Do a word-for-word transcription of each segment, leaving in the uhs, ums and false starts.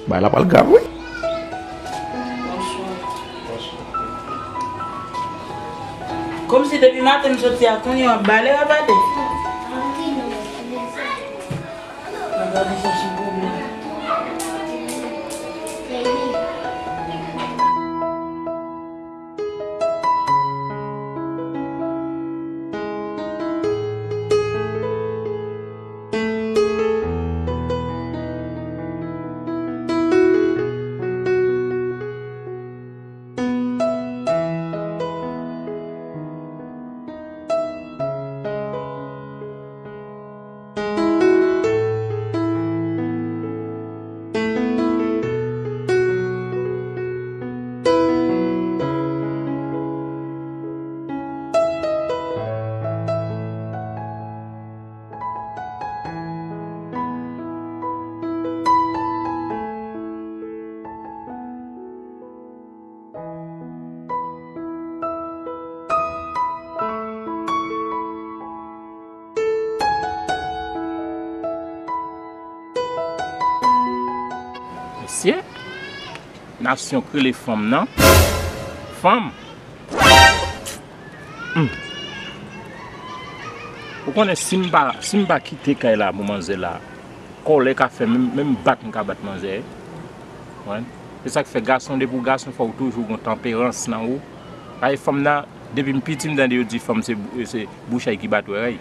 Bagay la pral grav, wi. Kòmsi depi maten m soti a kounye a w ap bale, w ap bale. Mwen pa di sa se yon pwoblèm. Mesye, nasyon k rele fanm nan. Fanm. Hmm. Ou konnen si m pa, si m pa kite kay la pou manzè la, kòlè ka fè menm, menm bat m ka bat manzè. Konprann? Se sa k fè gason, depi w gason, fò w toujou gon tanperans nan ou. Paske fanm nan, depi m piti, m tande yo di fanm se, se bouch a ki bat orèy.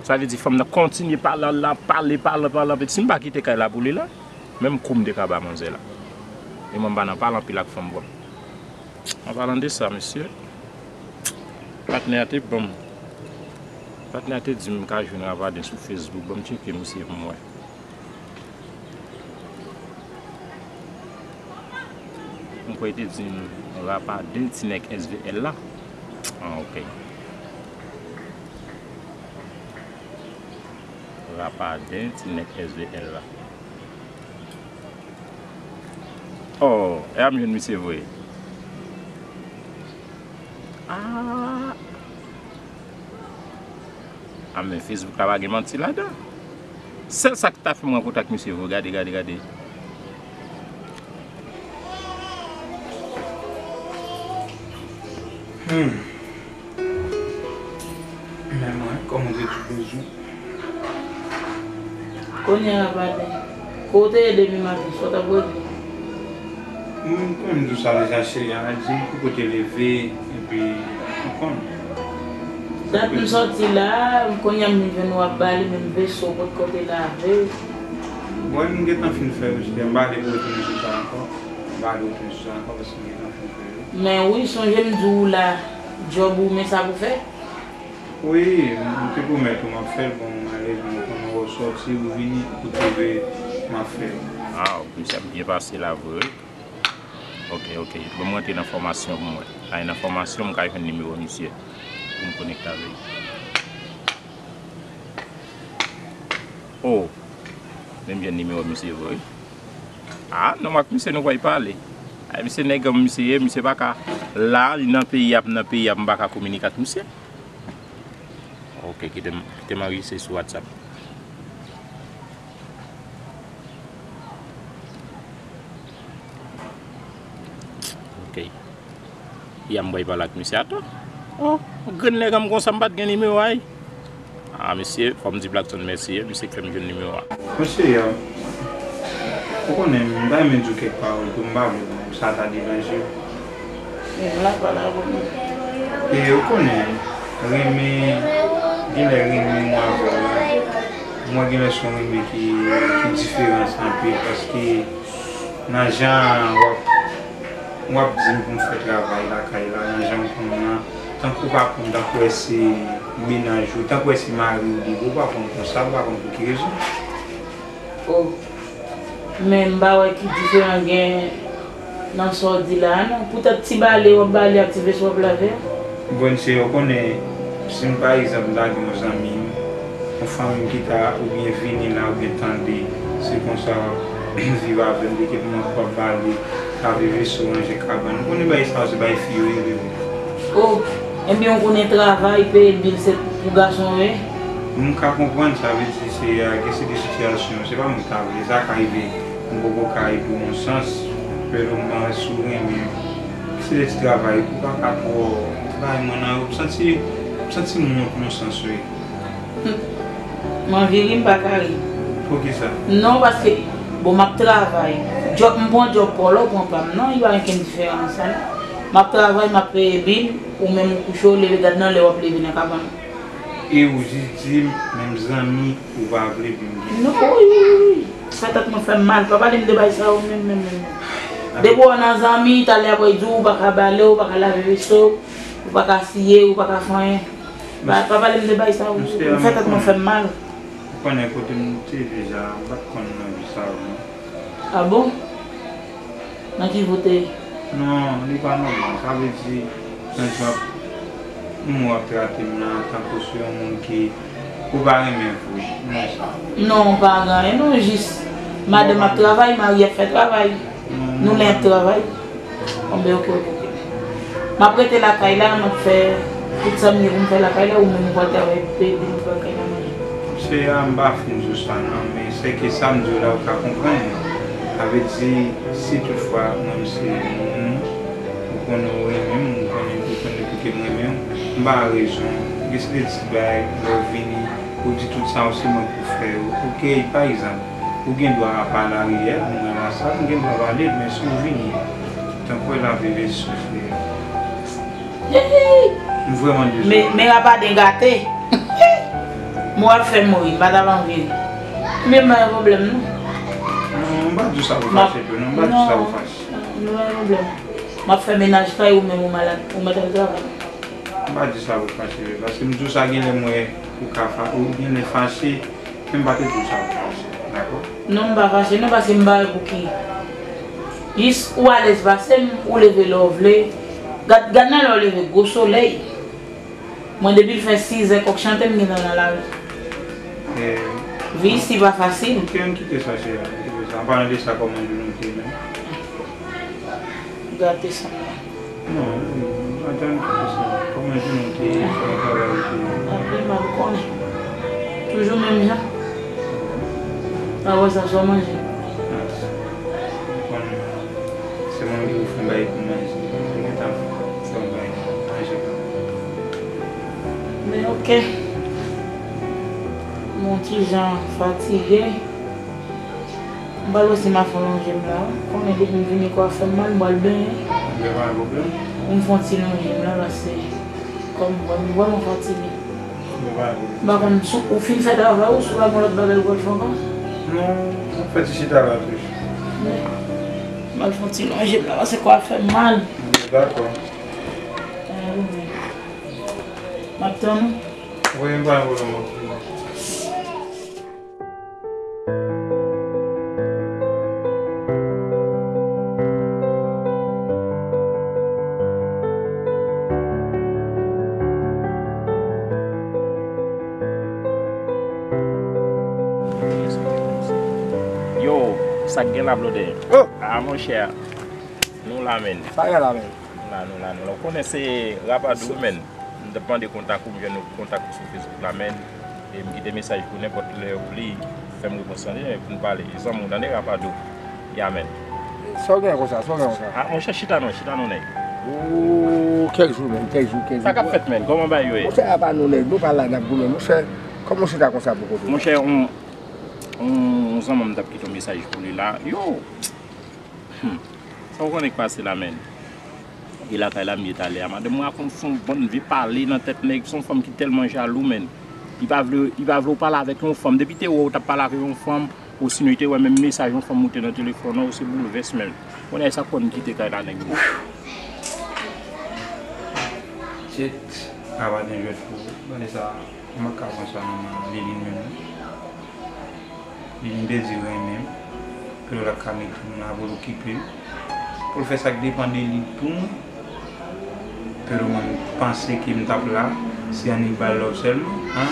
Sa vle di fanm nan kontinye pale, la pale, pale, pale, anpil. Si m pa kite kay la pou li la, menm kou m te ka ba manzè la. E mwen m pa nan pale anpil ak fanm vre. An palan de sa, mesye, patnè a te ban m, patnè a te di m ka jwenn Rapaden sou Facebook. Ban m tcheke misye pou m wè. M kwè te di m Rapaden, ti nèg S V L la. Ah, ok. Rapaden, ti nèg S V L la. Oh, e a m jwenn misye vre. Ah. Ah, men Facebook la pa gen manti ladan. Sèl sa k ta fè m rankontre ak misye vre, gade, gade, gade. Hmm. Men mwen, kòman w te tou bezwen? Kounye a, Rapaden, kote w te ye depi maten, sa w t ap regle? Mwen, mwen, m di w sa deja, cheri, a di m pou kote leve, epi, ou konn. Dat m sòti la, kounye a m vin jwenn w ap bale, menm veso potko te lave. Bon, m gentan fin fè yo, m pa vle pou retounen sou sa ankò. M pa vle retounen sou sa ankò, paske m gentan fin fè yo. Men wi, sonje m di w la, djòb ou, men sa pou fè? Wi, m te pwomèt ou m ap fè l, bon, malerezman, ou konnen w sòti, ou vini, ou twouve m ap fè l. Ah, misye ap byen pase la vre, wi. Ok, ok. Ban m rantre nan fòmasyon pou mwen. Ay, nan fòmasyon, m ka jwenn nimewo misye pou m konekte avè l. Oh, men m jwenn nimewo misye vre, wi. Ah, non, m ak misye nou pral pale. Ay, misye nèg an misye ye, misye pa ka la, li nan peyi a, m nan peyi a, m pa ka kominike ak misye. Ok, kite m, kite m anrejistre sou WhatsApp. Ok. Ya m bay pale ak misye atò. Oh, grenn nèg an m konsa m pa t gen nimewo a. Ah, mesye, fò m di Blackson mèsi, misye k fè m jwenn nimewo a. Mesye, ou konnen, m ta renmen di w kèk pawòl tou, m pa vle sa ta deranje w. Men m la pale avè w. E ou konnen, renmen, genlè renmen mwen avè w la, mwen genlè se yon renmen ki, ki diferan anpil, paske nan jan w ap, w ap di m pou m fè travay lakay la, nan jan w pran m nan, tankou w pa pran m tankou wè se mennaj ou, tankou wè se mari w li ye, ou pa pran m konsa, ou pa konn pou ki rezon. Oh. Men m pa wè ki diferan gen nan sa w di la a non. Poutèt ti bale w ap bale ak ti veso w ap lave a. Bon, se ou konnen, si m pa egzanp m ta gen yon zanmi m, yon fanmi m ki ta oubyen vini la oubyen tande, se konsa w ap viv avè m, de ke pou mwen k ap bale, lave veso, ranje kabann. Ou konnen bagay sa yo se bagay fi yo ye, bebe. Oh, ebyen ou konnen travay, peye bil se pou gason yo ye. M ka konprann, sa vle di se, gen se de sitiyasyon, se pa mwen ki ta vle, sa ka rive. M poko ka epi w yon sans, Pedro, m pa wè si w renmen. Se de ti travay, ou pa ka twò, travay mwen nan, m santi, m santi m wont yon sans, wi. M anvi ri, m pa ka ri. Poukisa? Non, paske, bon, m ap travay. Djòb, m pran djòb pa w la, ou pran pa m, non, li pa gen okenn diferans, non. M ap travay, m ap peye bil, ou menm ou kouche, ou leve, gad nan lè w ap leve nan kabann. E ou jis di m, menm zanmi, ou pa vle vin gen. Non, wi, wi, wi. Fè tèt mwen fè m mal. Pa pale m de bagay sa yo menm, menm, menm, menm. Depi w nan zanmi, talè apre di w, ou pa ka bale, ou pa ka lave veso, ou pa ka siye, ou pa ka fè anyen. Pa, pa pale m de bagay sa yo. Ou fè tèt mwen fè m mal. Ou konnen kote m te deja, m pa t konn nan vi sa yo, non. Ah bon? Nan ki kote? Non, li pa nòmal. Sa vle di, nan jan moun w ap trate m nan, tankou se yon moun ki ou pa renmen vre, non sa. Non, pa gen anyen, non, jis madanm ap travay, mari ap fè travay. Non, non. Nou lè ap travay. Bon, ben, ok, ok, ok. M ap rete lakay la, m ap fè tout sa m gen pou m fè lakay la, ou menm ou pral travay, peyi pou lakay la manje. Se a, m pa fin di w sa non, men se ke sa m di w la ou ka konprann. Sa vle di, si toutfwa mwen se moun ou konnen ou renmen m, ou konnen, ou konnen pou ke m renmen w, m pa rezon, gen se de ti bagay lè w vini, ou di tout sa ou se mwen pou fè yo. Ok, pa egzanp, ou gen dwa a pa lari yè, mwen la sa, m gen dwa pale, men si w vini, tankou w lave veso, frè. M vrèman dezole. Men, men rapaden gate. Mwen ap fè m ri, m pa ta anvi ri. Men m pa gen pwoblèm, non. Non, m pa di w sa pou fache tou, non, m pa di w sa pou fache. Non, m pa gen pwoblèm. M ap fè menaj kay ou menm ou malad, ou mèt al travay. M pa di sa pou fache, paske m di w sa gen lè m wè ou ka fa-, ou gen lè fache, men m pa te di w sa pou fache, dakò? Non, m pa fache, non, paske m pa wè pou ki. Jis ou alèz pase m, ou leve lè w vle. Gad, gad nan lè w leve, gwo solèy. Mwen, depi l fè sizè, kòk chante, m gentan nan lari. Eh. Vi isi pa fasil. Ok, ann kite sa, cheri, ann kite sa. An palan de sa, kòman jounen w te ye menm? Gate sa la. Non, ann kite sa. Kòman jounen w te ye? Kòman travay ou te ye? Anpil mal, ou konnen. Toujou menm jan. Apre sa, sa w manje? Ah, ou konnen. Se mwen ki pou fè yon bagay pou manje. Mwen gentan fè yon bagay pou manje. Men ok. Mwen ti jan fatige. M pral wè si m a fè yon lonje m la. Konnen depi m vini kò a fè m mal, m pral benyen. Ok, pa gen pwoblèm. Pou m fè yon ti lonje m la, paske kòm m wè m vrèman fatige. M pa konn si w fin fè travay ou, si w pa gen lòt bagay ou pral fè ankò. Non, m ap fè ti chita la toujou. M al fè yon ti lonje m la, paske kò a fè m mal. Dakò. M ap tann ou. Wi, m pa gen pwoblèm, ok. Yo, sa k gen la, blodè? Oh! Ah, monchè, nou la, menn. Sa gen la, menn? Nou la, nou la, nou la. Ou konnen se Rapadou, menn. M t ap mande kontak ou, m jwenn kontak ou sou Facebook la, menn. E m kite mesaj pou nenpòt lè ou li fè m repons tande, pou n pale. Zanmi w tande, Rapadou. Ya, menn. Sa w gen konsa, sa w gen konsa? Ah, monchè, chita non, chita non, nèg. Ooh, kèk jou, menn, kèk jou, kèk jou. Sa k ap fèt, menn? Kòman bagay yo ye? Monchè, apa nou, nèg, nou pa la, n ap goumen. Monchè, kòman w chita konsa pou kote? Monchè, on, on, on zanmi m t ap kite yon mesaj pou li la. Yo! Hmm. Sa w konnen k pase la, menn? E lakay la m ye talè a. Madanm mwen rakonte fè yon bann vye pale nan tèt nèg. Se yon fanm ki tèlman jalou, menn. Li pa vle, li pa vle w pale avèk yon fanm. Depi te wè w t ap pale avèk yon fanm, osinon li te wè menm mesaj yon fanm moute nan telefòn ou, se boulvès, menn. Kounye a sa k fè m kite kay la, nèg mwen. Shit, apa te jwèt pou ou. Gade sa, m pa ka pran sa nan men Liline menm non. Li vin te di renmen m, Pedro t ap ka mete m la pou l okipe m, pou l fè sa k depann de li pou mwen. Pedro, mwen, m panse ke m t ap la, se annik ba l love sèlman, an?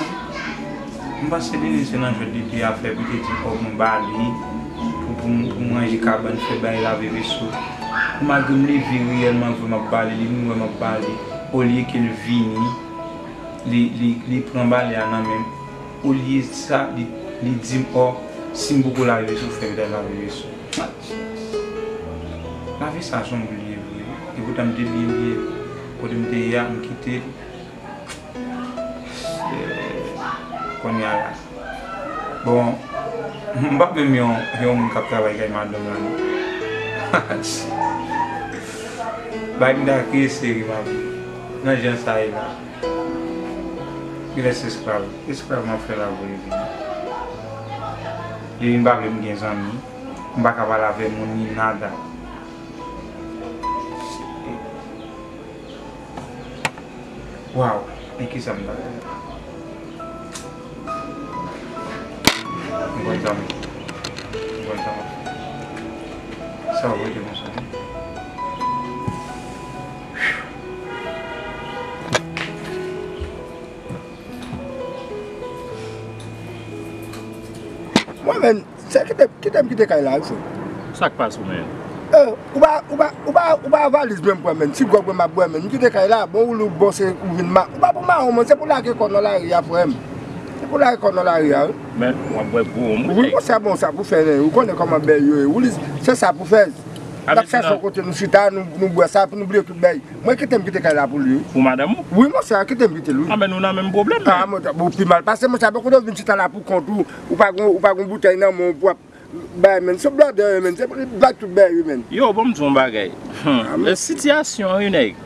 M panse Liline se nan jwèt li te a fè, pou l te di, o, mwen ba li, pou, pou, pou m ranje kabann, fè bagay, lave veso. Pou malgre m leve reyèlman, vre m ap ba li, li vin wè m ap ba li, olye ke l vini, li, li, li pran bale a nan men m. Olye sa, li, li di m, o, si m poko lave veso, fè m ta lave veso. Lavi sa se yon bliye vre. E poutan m te byen bliye. Kote m te ye a, m kite l. Kounye a la. Bon, m p ap menm yon, yon moun k ap travay kay madanm la non. Bagay m ta kriye seri m ap nan jan sa ye la. Kilès esklav? Esklav m ap fè la pou li vini. Li vin pa vle m gen zanmi. M pa ka pale avè moun ni nada. Waw, e kisa m ta fè? M konn sa m, m konn sa m ap fè. Sa w rete konsa, wi. Mwen menm, se kite, kite m kite kay la, wi, frè. Sa k pase w, menn? Eh, ou pa, ou pa, ou pa, ou pa valiz menm pran, menn. Ti gwòg mwen m ap bwè, menn. M kite kay la, bon, ou lou, bon, se ou vin ma-, ou pa pou mawon, menn. Se pou lage kò w nan lari a, frè m. Se pou lage kò w nan lari a, wi. Men, w ap bwè gwo, wi. Wi, bon, sa bon, sa pou fè, nen. Ou konnen kòman bèy yo ye. Ou li, se sa pou fè. N ap chèche yon kote nou chita, nou, nou bwè sa, pou nou bliye tout bèy. Mwen kite m kite kay la pou li, wi. Pou madanm ou? Wi, monchè, kite m kite l, wi. Ah, men nou nan menm pwoblèm, ah, men. Monchè, ou pi mal pase, monchè, poko w vin chita la pou kont ou, ou pa gon, ou pa gon boutèy nan men w pou w ap bay, menn. Se blòdè yo, menn. Se pou li bat tout bèy, wi, menn. Yo, bon, m di w yon bagay. Hmm. Ah, men. E sitiyasyon, wi, nèg.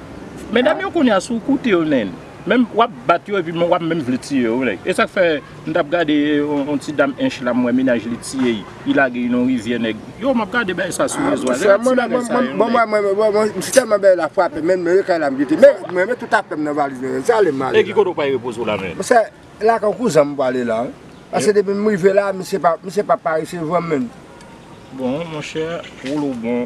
Medam yo kounye a, si w koute yo, menn. Menm w ap bat yo, epi w ap menm vle tiye yo, wi, nèg. E sa k fè, m t ap gade yon, yon ti dam ench la, m wè mennaj li tiye, li lage li nan yon rivyè, nèg. Yo, m ap gade bagay sa sou rezo a. Monchè, mwen, mwen, mwen, mwen, mwen, mwen, m tèlman bèy la frape, menn, men kay la m kite. Men, mwen, men tout afè m nan valiz mwen, menn. Se ale m ale la. E ki kote w pral repoze w la, menn? Monchè, lakay kouzen m pral la, wi. Paske depi m rive la, misye pa, misye pa, pa resevwa m, menn. Bon, monchè, ou lou bon,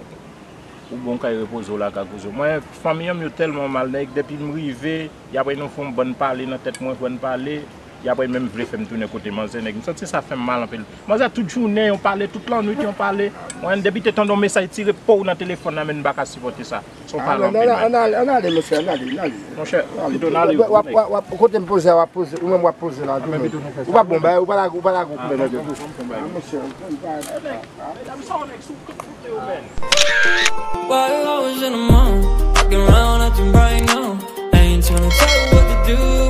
ou bon kay repoze w lakay kouzen w. Mwen, fanmi an m yo tèlman mal, nèg, depi m rive, y ap wè nou fè yon bann pale nan tèt mwen, bann pale. Y ap menm vle fè m tounen kote manzè, nèg. M santi sa fè m mal anpil. Manzè tout jounen yon pale, tout lannwit yon pale. Mwen, depi te tande yon mesaj tire pow nan telefòn nan, men m pa ka sipòte sa. Se yon pale anpil, men. Ann ale, ann ale, mesye, ann ale, ann ale. Monchè, pito n ale. W ap, w ap, w ap, kote m poze a, w ap poze, ou menm w ap poze la, tou menm. Ou pa bon, bay, ou pa lage, ou pa lage yon koulè nan tèt ou. Monchè, ou pa. Medam sa, yon nèg sou tout foute yo, men. Why you always in the mood? Fucking around, acting right now. I ain't tryna tell you what to do.